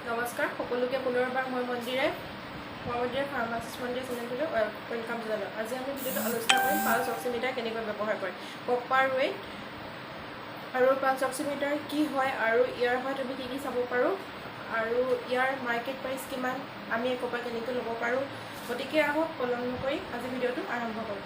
নমস্কাৰ সকলোকে, পুনৰবাৰ মই মন্দিৰে মই মন্দিৰে ফাৰ্মাচিষ্ট মন্দিৰ চেনেলটোলৈ welcome জনালোঁ। আজি আমি ভিডিঅ'টো আলোচনা কৰিম পালছ অক্সিমিটাৰ কেনেকৈ ব্যৱহাৰ কৰে, প্ৰপাৰ ৱেত, আৰু পালছ অক্সিমিটাৰ কি হয় আৰু ইয়াৰ সহায়ত আমি কি কি চাব পাৰোঁ আৰু ইয়াৰ মাৰ্কেট প্ৰাইচ কিমান, আমি ক'ৰ পৰা কেনেকৈ ল'ব পাৰোঁ। গতিকে আহক, পলম নকৰি আজি ভিডিঅ'টো আৰম্ভ কৰোঁ।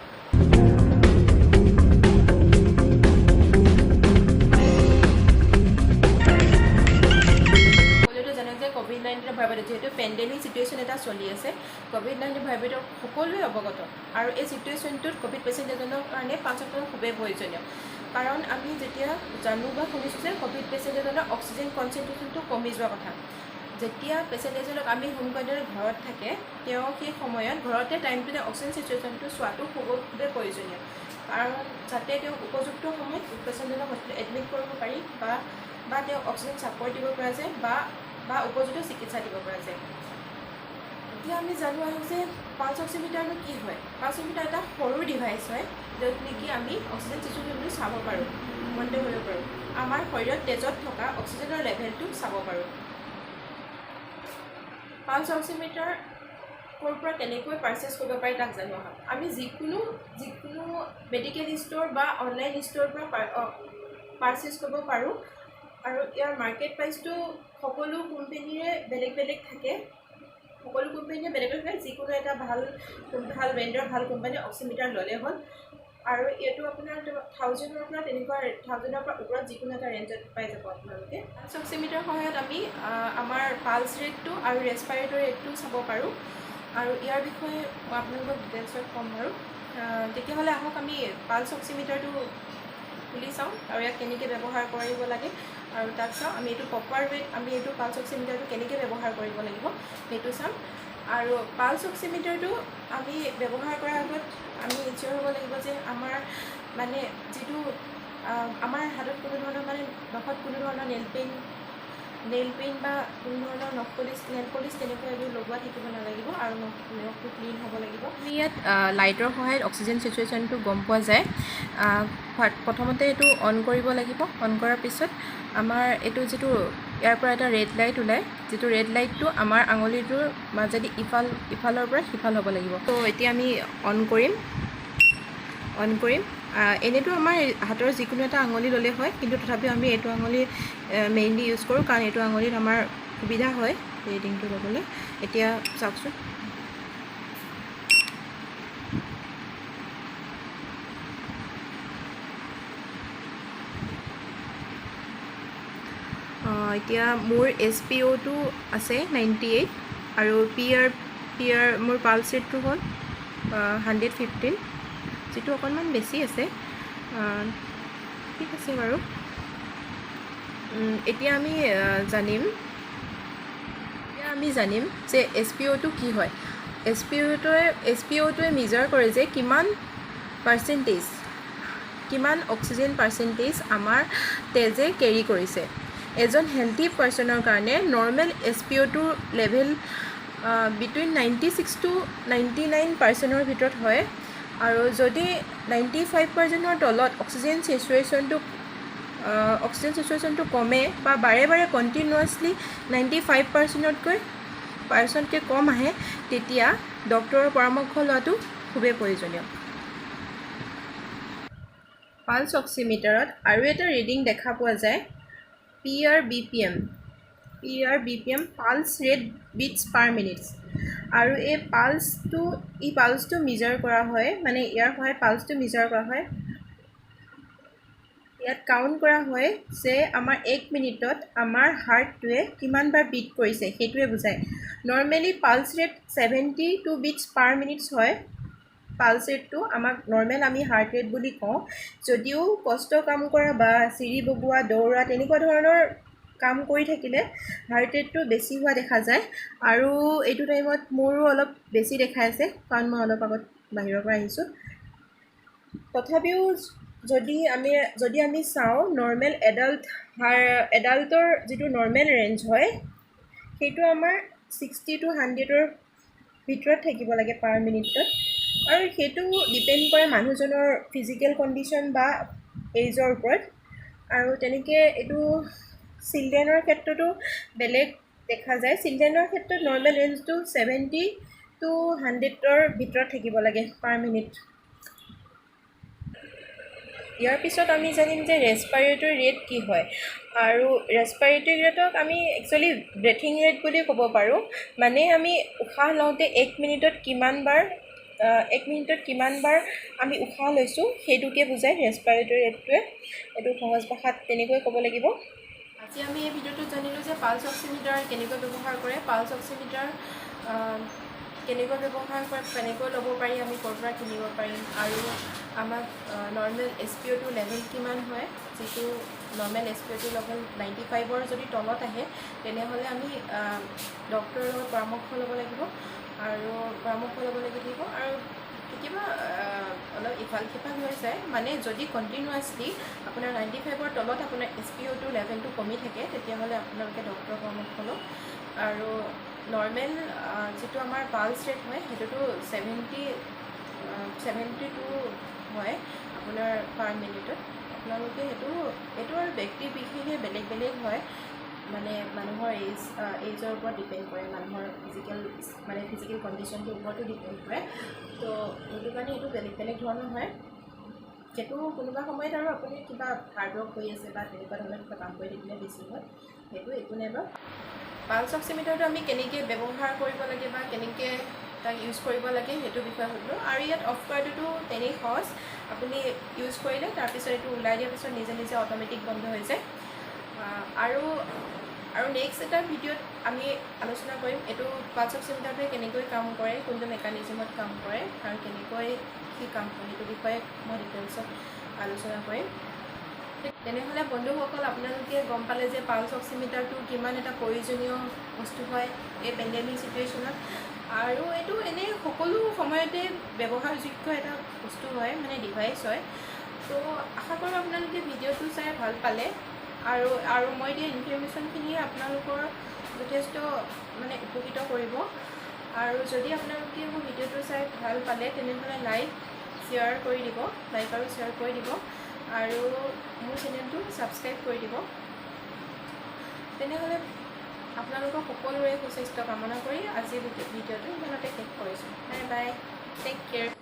সকলোৱেতো জানে যে ক'ভিড-19ৰ ভয়াৱহতা, যিহেতু পেণ্ডেমিক চিটুৱেশ্যন এটা চলি আছে, ক'ভিড-19 ভয়াৱহতা সকলোৱে অৱগত। আৰু এই চিটুৱেশ্যনটোত ক'ভিড পেচেণ্ট এজনৰ কাৰণে পালছ অক্সিমিটাৰ খুবেই প্ৰয়োজনীয়, কাৰণ আমি যেতিয়া জানো বা শুনিছোঁ যে ক'ভিড পেচেণ্ট এজনৰ অক্সিজেন কনচেনট্ৰেশ্যনটো কমি যোৱা কথা। যেতিয়া পেচেণ্ট এজনক আমি হোম কোৱাৰেণ্টাইনত ঘৰত থাকে, তেওঁ সেই সময়ত ঘৰতে টাইম টু টাইম অক্সিজেন চিটুৱেশ্যনটো চোৱাটো খুবেই প্ৰয়োজনীয়, কাৰণ যাতে তেওঁক উপযুক্ত সময়ত পেচেণ্টজনক হস্পিটেলত এডমিট কৰিব পাৰি বা তেওঁক অক্সিজেন ছাপৰ্ট দিব পৰা যায় বা উপযুক্ত চিকিৎসা দিব পৰা যায়। এতিয়া আমি জানো আহোঁ যে পালছ অক্সিমিটাৰনো কি হয়। পালছ অক্সিমিটাৰ এটা সৰু ডিভাইচ হয়, য'ত নেকি আমি অক্সিজেন চিটুৱেশ্যনটো চাব পাৰোঁ, মনিটৰ কৰিব পাৰোঁ, আমাৰ শৰীৰত তেজত থকা অক্সিজেনৰ লেভেলটো চাব পাৰোঁ। পালছ অক্সিমিটাৰ ক'ৰ পৰা কেনেকৈ পাৰচেছ কৰিব পাৰি, তাক জানো আহক। আমি যিকোনো যিকোনো মেডিকেল ষ্ট'ৰ বা অনলাইন ষ্ট'ৰ পৰা পাৰচেছ কৰিব পাৰোঁ। আৰু ইয়াৰ মাৰ্কেট প্ৰাইচটো সকলো কোম্পেনীৰে বেলেগ বেলেগ থাকে। সকলো কোম্পেনীয়ে বেলেগ বেলেগ থাকে। যিকোনো এটা ভাল ভাল ব্ৰেণ্ডৰ, ভাল কোম্পানীৰ অক্সিমিটাৰ ল'লেই হ'ল। আৰু এইটো আপোনাৰ 1000ৰ পৰা, তেনেকুৱা 1000ৰ পৰা ওপৰত যিকোনো এটা ৰেঞ্জত পাই যাব আপোনালোকে। পালছ অক্সিমিটাৰৰ সহায়ত আমি আমাৰ পালছ ৰেটটো আৰু ৰেচপাইৰেটৰী ৰেটটো চাব পাৰোঁ। আৰু ইয়াৰ বিষয়ে মই আপোনালোকক ডিটেইলছত ক'ম বাৰু। তেতিয়াহ'লে আহক, আমি পালছ অক্সিমিটাৰটো খুলি চাওঁ আৰু ইয়াক কেনেকৈ ব্যৱহাৰ কৰিব লাগে আৰু তাক চাওঁ। আমি এইটো প্ৰপাৰ ৱেত আমি এইটো পালছ অক্সিমিটাৰটো কেনেকৈ ব্যৱহাৰ কৰিব লাগিব, সেইটো চাম। আৰু পালছ অক্সিমিটাৰটো আমি ব্যৱহাৰ কৰাৰ আগত আমি এনচিয়'ৰ হ'ব লাগিব যে আমাৰ মানে যিটো আমাৰ হাতত কোনো ধৰণৰ, মানে নখত কোনো ধৰণৰ নেইল পেইণ্ট বা কোনো ধৰণৰ নখ পলিচ, নেইল পলিচ তেনেকুৱা এইবোৰ লগোৱা থাকিব নালাগিব আৰু নখটো ক্লিন হ'ব লাগিব। আমি ইয়াত লাইটৰ সহায়ত অক্সিজেন চিটুৱেশ্যনটো গম পোৱা যায়। প্ৰথমতে এইটো অন কৰিব লাগিব। অন কৰাৰ পিছত আমাৰ এইটো যিটো ইয়াৰ পৰা এটা ৰেড লাইট ওলায়, যিটো ৰেড লাইটটো আমাৰ আঙুলিটোৰ মাজেদি ইফালৰ পৰা সিফাল হ'ব লাগিব। ত' এতিয়া আমি অন কৰিম। এনেইতো আমাৰ হাতৰ যিকোনো এটা আঙুলি ল'লেই হয়, কিন্তু তথাপিও আমি এইটো আঙুলি মেইনলি ইউজ কৰোঁ, কাৰণ এইটো আঙুলিত আমাৰ সুবিধা হয় ৰিডিংটো ল'বলৈ। এতিয়া চাওকচোন। এতিয়া মোৰ এছপিঅ'টো আছে 98 আৰু পি আৰ মোৰ পালছ ৰেটটো হ'ল 115, যিটো অকণমান বেছি আছে। ঠিক আছে বাৰু। এতিয়া আমি জানিম যে এছপিঅ'টো কি হয়। এছপিঅ'টোৱে মেজাৰ কৰে যে কিমান অক্সিজেন পাৰ্চেণ্টেজ আমাৰ তেজে কেৰি কৰিছে। এজন হেল্থি পাৰ্চনৰ কাৰণে নৰ্মেল এছপিঅ'টোৰ লেভেল বিটুইন 96 টু 99 পাৰ্চেণ্টৰ ভিতৰত হয়। আৰু যদি 95 পাৰ্চেণ্টৰ তলত অক্সিজেন চেচুৰেশ্যনটো কমে বা বাৰে বাৰে কণ্টিনিউৱাছলি 95 পাৰ্চেণ্টতকৈ কম আহে, তেতিয়া ডক্টৰৰ পৰামৰ্শ লোৱাটো খুবেই প্ৰয়োজনীয়। পালছ অক্সিমিটাৰত আৰু এটা ৰিডিং দেখা পোৱা যায়, PRBPM, PRBPM, pulse rate beats per minutes. আৰু এই পালছটো মেজাৰ কৰা হয়, মানে ইয়াৰ সহায়ত পালছটো মেজাৰ কৰা হয়। ইয়াত কাউণ্ট কৰা হয় যে আমাৰ এক মিনিটত আমাৰ হাৰ্টটোৱে কিমানবাৰ বিট কৰিছে, সেইটোৱে বুজায়। Normally pulse rate 72 beats per minutes হয়। পালছ ৰেটটো আমাক নৰ্মেল আমি হাৰ্ট ৰেট বুলি কওঁ, যদিও কষ্ট কাম কৰা বা চিৰি বগোৱা, দৌৰা তেনেকুৱা ধৰণৰ কাম কৰি থাকিলে হাৰ্ট ৰেটটো বেছি হোৱা দেখা যায়। আৰু এইটো টাইমত মোৰো অলপ বেছি দেখাই আছে, কাৰণ মই অলপ আগত বাহিৰৰ পৰা আহিছোঁ। তথাপিও যদি আমি চাওঁ, নৰ্মেল এডাল্টৰ যিটো নৰ্মেল ৰেঞ্জ হয়, সেইটো আমাৰ 60 টু 100ৰ ভিতৰত থাকিব লাগে পাৰ মিনিটত। আৰু সেইটো ডিপেণ্ড কৰে মানুহজনৰ ফিজিকেল কণ্ডিশ্যন বা এইজৰ ওপৰত। আৰু তেনেকৈ এইটো চিলড্ৰেনৰ ক্ষেত্ৰতো বেলেগ। দেখা যায়। চিলড্ৰেনৰ ক্ষেত্ৰত নৰ্মেল ৰেঞ্জটো 70 টু 100ৰ ভিতৰত থাকিব লাগে পাৰ মিনিট। ইয়াৰ পিছত আমি জানিম যে ৰেচপাইৰেটৰী ৰেট কি হয়। আৰু ৰেচপাইৰেটৰী ৰেটক আমি একচুৱেলি ব্ৰেথিং ৰেট বুলি ক'ব পাৰোঁ। মানে আমি উশাহ লওঁতে 1 মিনিটত কিমানবাৰ আমি উশাহ লৈছোঁ, সেইটোকে বুজায় ৰেচপাইৰেটৰী ৰেটটোৱে। এইটো সহজ ভাষাত তেনেকৈ ক'ব লাগিব। আজি আমি এই ভিডিঅ'টোত জানিলোঁ যে পালছ অক্সিমিটাৰ কেনেকৈ ব্যৱহাৰ কৰে, পালছ অক্সিমিটাৰ কেনেকৈ ব্যৱহাৰ কৰে, কেনেকৈ ল'ব পাৰি, আমি ক'ৰ পৰা কিনিব পাৰিম আৰু আমাক নৰ্মেল SpO2 level কিমান হয়। যিটো নৰ্মেল SpO2 level 95ৰ যদি তলত আহে, তেনেহ'লে আমি ডক্টৰৰ লগত পৰামৰ্শ ল'ব লাগিব আৰু কেতিয়াবা অলপ ইফাল সিফাল হৈ যায়। মানে যদি কণ্টিনিউৱাছলি আপোনাৰ 95ৰ তলত আপোনাৰ SpO2 লেভেলটো কমি থাকে, তেতিয়াহ'লে আপোনালোকে ডক্টৰৰ পৰামৰ্শ লওক। আৰু নৰ্মেল যিটো আমাৰ পালছ ৰেট হয়, সেইটোতো 72 হয় আপোনাৰ পাৰ মিনিটত। আপোনালোকে এইটো আৰু ব্যক্তি বিশেষে বেলেগ বেলেগ হয়। মানে মানুহৰ এইজৰ ওপৰত ডিপেণ্ড কৰে, মানুহৰ ফিজিকেল কণ্ডিশ্যনটোৰ ওপৰতো ডিপেণ্ড কৰে। ত' সেইটো কাৰণে এইটো বেলেগ বেলেগ ধৰণৰ হয়। সেইটো কোনোবা সময়ত আৰু আপুনি কিবা হাৰ্ড ৱৰ্ক কৰি আছে বা তেনেকুৱা ধৰণৰ কিবা কাম কৰি থাকিলে বেছি হয়, সেইটো একো নাই বাৰু। পালছ অক্সিমিটাৰটো আমি কেনেকৈ ব্যৱহাৰ কৰিব লাগে বা কেনেকৈ তাক ইউজ কৰিব লাগে, সেইটো বিষয়ে সুধিলোঁ। আৰু ইয়াত অফ কৰাটোতো তেনেই সহজ। আপুনি ইউজ কৰিলে, তাৰপিছত এইটো ওলাই দিয়াৰ পিছত নিজে নিজে অট'মেটিক বন্ধ হৈ যায়। আৰু আৰু নেক্সট এটা ভিডিঅ'ত আমি আলোচনা কৰিম এইটো পালছ অক্সিমিটাৰটোৱে কেনেকৈ কাম কৰে, কোনটো মেকানিজিমত কাম কৰে আৰু কেনেকৈ সি কাম কৰে, সেইটো বিষয়ে মই ডিটেইলছত আলোচনা কৰিম। তেনেহ'লে বন্ধুসকল, আপোনালোকে গম পালে যে পালছ অক্সিমিটাৰটো কিমান এটা প্ৰয়োজনীয় বস্তু হয় এই পেণ্ডেমিক চিটুৱেশ্যনত। আৰু এইটো এনেই সকলো সময়তে ব্যৱহাৰযোগ্য এটা বস্তু হয়, মানে ডিভাইচ হয়। ত' আশা কৰোঁ আপোনালোকে ভিডিঅ'টো চাই ভাল পালে আৰু আৰু মই দিয়া ইনফৰমেশ্যনখিনিয়ে আপোনালোকৰ যথেষ্ট মানে উপকৃত কৰিব। আৰু যদি আপোনালোকে মোৰ ভিডিঅ'টো চাই ভাল পালে, তেনেহ'লে লাইক শ্বেয়াৰ কৰি দিব, লাইক আৰু শ্বেয়াৰ কৰি দিব আৰু মোৰ চেনেলটো ছাবস্ক্ৰাইব কৰি দিব। তেনেহ'লে আপোনালোকৰ সকলোৰে সুস্বাস্থ্য কামনা কৰি আজিৰ ভিডিঅ'টো ইমানতে শেষ কৰিছোঁ। Bye bye, take care.